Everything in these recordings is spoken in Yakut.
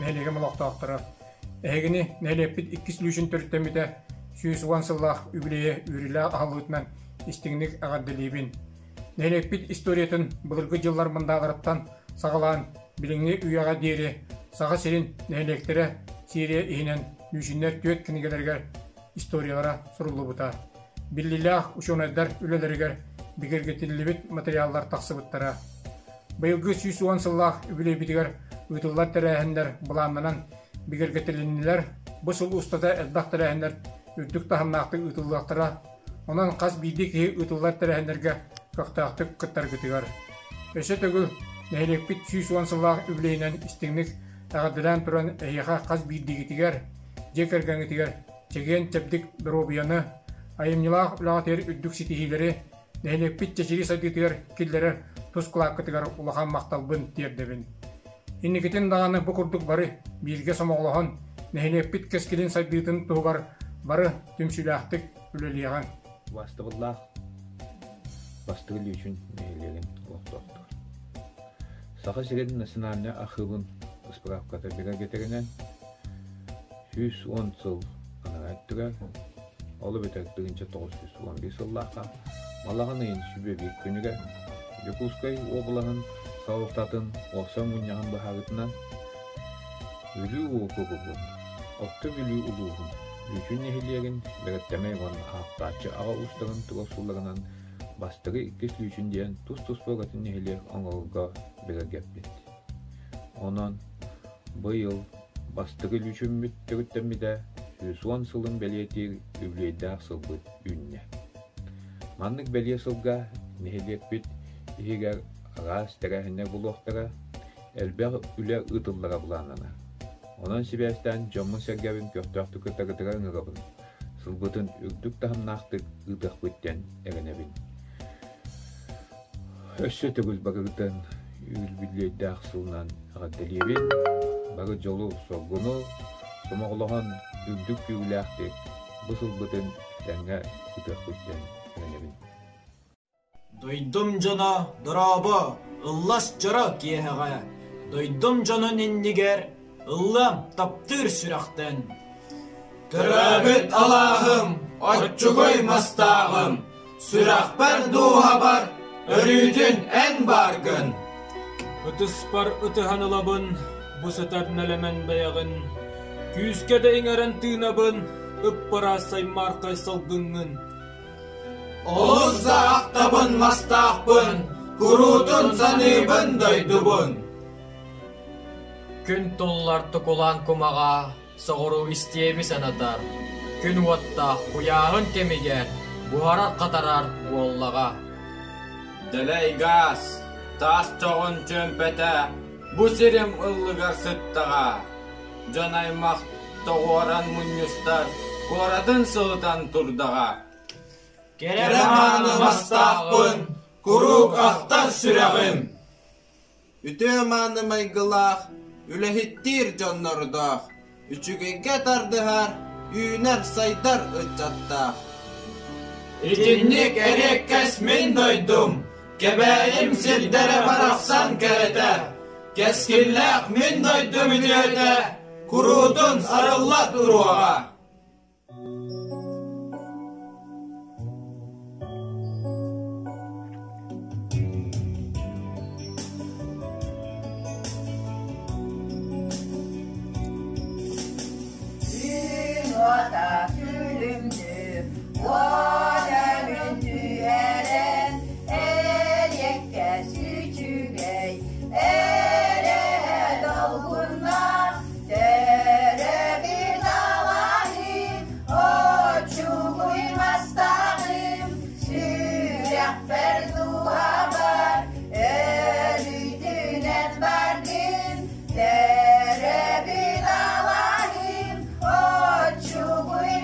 нэһилиэгим олохтоохторо! Эһигини нэһилиэкпит иккис лүүчүн төрүттэммитэ 110 сыллаах үбүлүөйэ үөрүүлээх аһыллыытынан истиҥник эҕэрдэлиибин. Нэһилиэкпит историятын былыргы дьыллар мындааларыттан саҕалаан билиҥҥи үйэҕэ диэри Саха сирин нэһилиэктэрэ серия иһинэн лүүчүннэр түөрт кинигэлэригэр историялара суруллубута. Биллиилээх учуонайдар үлэлэригэр бигэргэтиллибит материаллар тахсыбыттара. Быйылгы 110 сыллаах үбүлүөйбүтүгэр ыытыллар тэрээһиннэр былааннанан бигэргэтилиннилэр. Бу сыл устата элбэх тэрээһиннэр үрдүк таһымнаахтык ыытыллыахтара. Онон хас биирдии киһи ыытыллар тэрээһиннэргэ көхтөөхтүк кыттаргытыгар. Өссө төгүл нэһилиэкпит 110 сыллаах үбүлүөйүнэн истиҥник эҕэрдэлээн туран эһиэхэ хас биирдиигитигэр, дьиэ кэргэҥҥитигэр чэгиэн-чэбдик доруобуйаны, айымньылаах үлэҕитигэр үрдүк ситиһиилэри, нэһилиэкпит чэчирии сайдыытыгар киллэрэр тус кылааккытыгар улахан махталбын тиэрдэбин. Инникитин даҕаны бу курдук бары бииргэ сомоҕолоһон, нэһилиэкпит кэскилин сайдыытын туһугар бары түмсүүлээхтик үлэлиэҕиҥ. Убаастабыллаах Бастыгы Лүүчүн нэһилиэгин олохтоохтор. Саха сирин национальнай архыыбын ыспыраапката бигэргэтэринэн, 110 сыл анараа өттүгэр, ол эбэтэр 1911 сыллаахха балаҕан ыйын сүбэ биир күнүгэр Дьокуускай уобалаһын салалтатын уопсай мунньаҕын быһаарыытынан Бүлүү уокуругун, Орто Бүлүү улууһун Лүүчүн нэһилиэгин Бэрэттэмэй уонна Аахтааччы аҕа уустарын туруорсууларынан бастакы иккис Лүүчүн диэн тус-туспа ураты нэһилиэк оҥорорго бигэргэппит. Онон быйыл бастакы Лүүчүммүт төрүттэммитэ 110 сылын бэлиэтиир үбүлүөйдээх сылбыт үүннэ. Маннык бэлиэ сылга нэһилиэкпит иһигэр араас тэрээһиннэр буолуохтара, элбэх үлэ ыытыллара былааннанар. Онон сибээстээн дьоммун-сэргэбин көхтөөхтүк кыттаргытыгар ыҥырабын, сылбытын үрдүк таһымнаахтык ыытыахпыт диэн эрэнэбин. Өссө төгүл барыгытын үбүлүөйдээх сылынан эҕэрдэлиэбин, бары дьолу-соргуну сомоҕолоһон үрдүк күүрүүлээхтик бу сылбытын тэҥҥэ ыытыахпыт диэн эрэнэбин. Дойдум дьоно дорообо, ыллас дьоро киэһэҕэ, Дойдум дьонун иннигэр ыллыам таптыыр сүрэхтэн. Төрөөбүт алааһым, оччугуй мастааҕым, сүрэхпэр дууһабар өрүүтүн эн бааргын. Ытыспар ытыһан ылабын, бу сытар нэлэмэн бэйэҕин, күүскэ да иҥэрэн тыынабын, ыппыраас саймаархай салгыҥҥын. Олус да ахтабын мастаахпын, куруутун саныыбын дойдубун. Күн туллар тукулаан кумаҕа соҕуруу истиэби санатар, күн уоттаах куйааһын кэмигэр буһарар-хатарар буоллаҕа. Дэлэй гаас, таас чоҕун чүөмпэтэ бу сирим ыллыгар сыттаҕа. Дьон аймах тоҕуоран мунньустар, куоратын сылытан турдаҕа. Кэрэ Кэрэ мааны мастаахпын, куруук ахтар сүрэҕим. Үтүө-мааны майгылаах, үлэһиттиир дьоннордоох, үчүгэйгэ тардыһар, үүнэр-сайдар ыччаттаах. Итинник эриэккэс мин дойдум, Кэбээйим сирдэрэ барахсан кэрэтэ, кэскиллээх мин дойдум үтүөтэ куруутун арылла туруоҕа. Күн уота күлүмнүүр, уот өҥүн түһэрэн, эриэккэс үчүгэй, эрэ долгуннаах, төрөбүт алаһым, оччугуй мастаҕым, сүрэхпэр дууһабар өлүүтүнэн бардым, төрөбүт алаһым, оччугуй.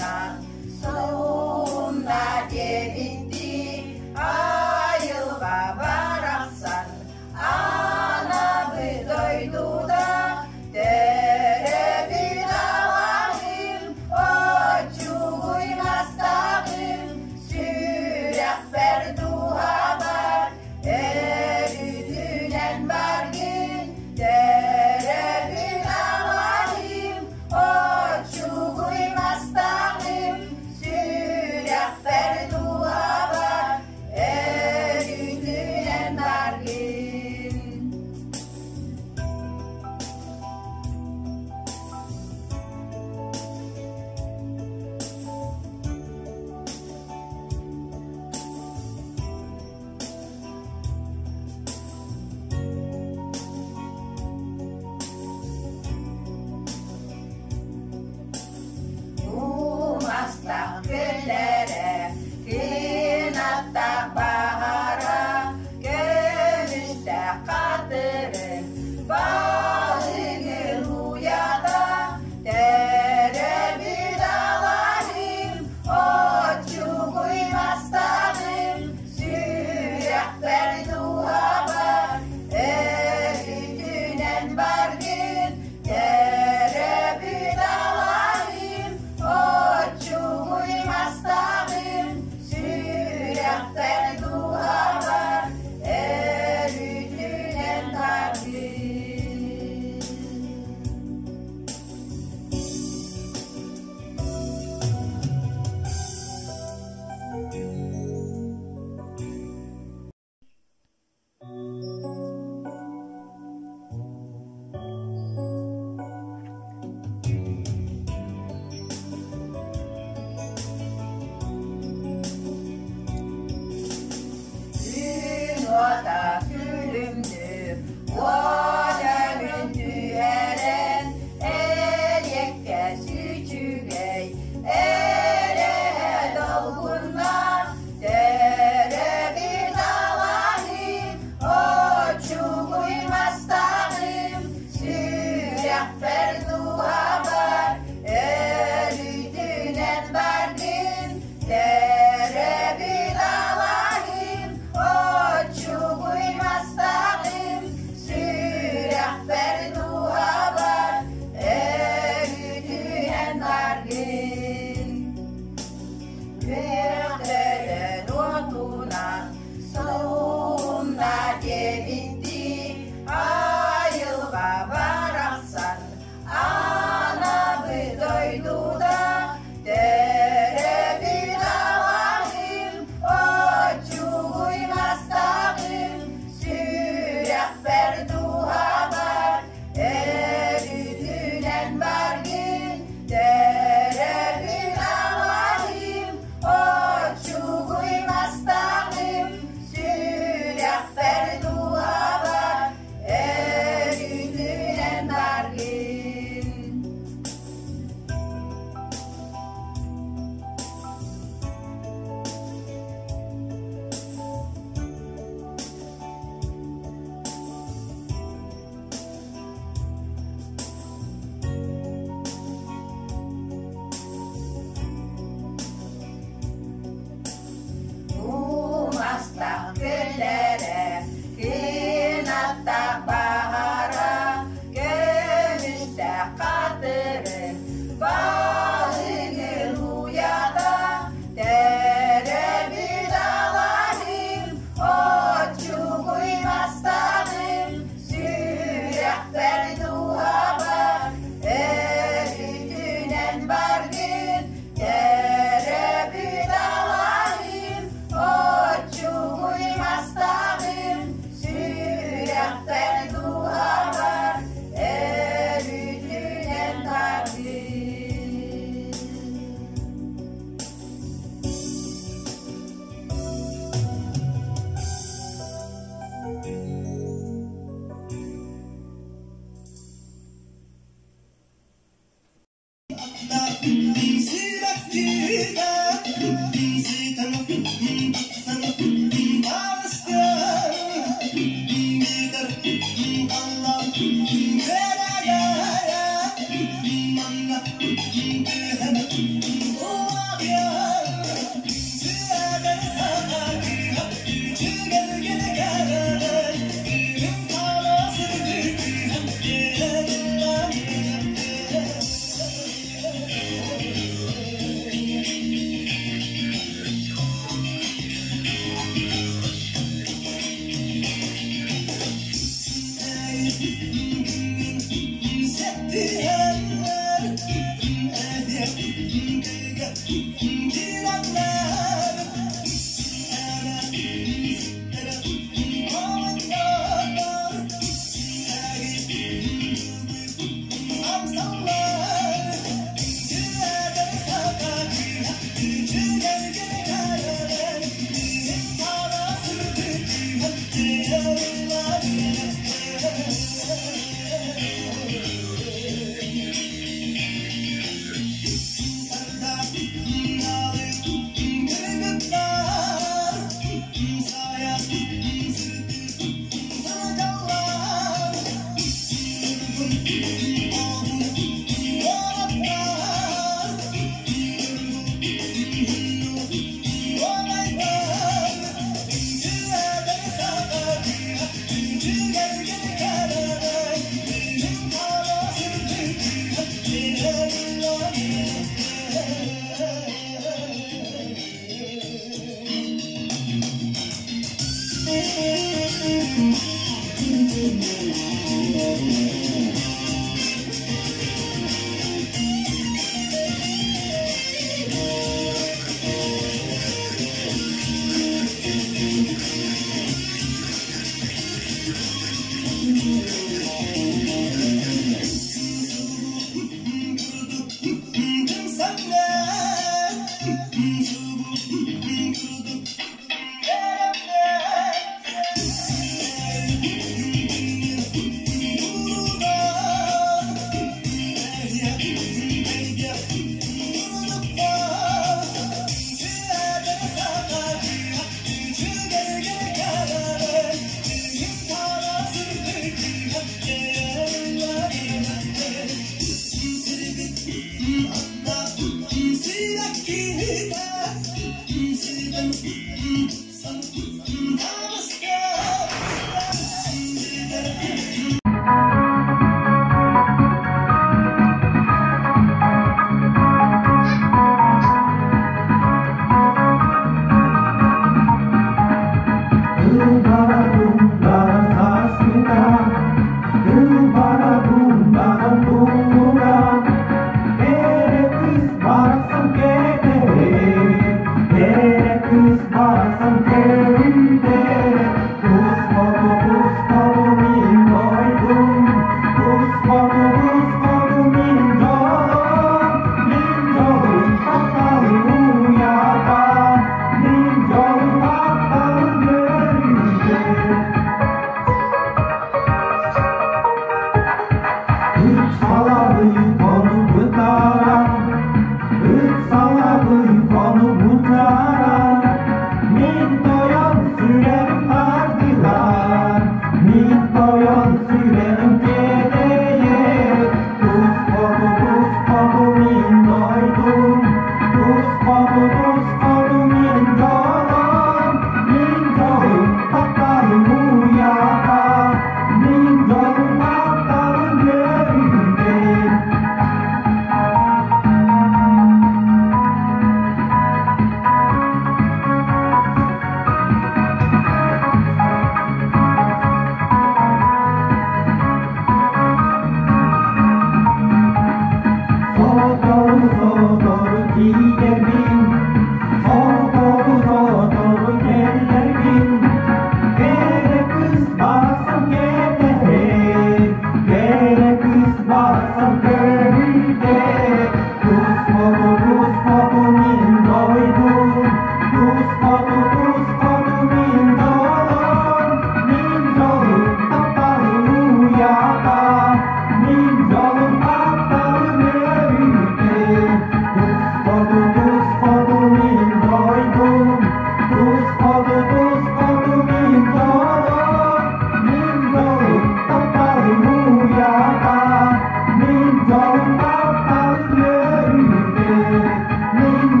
Min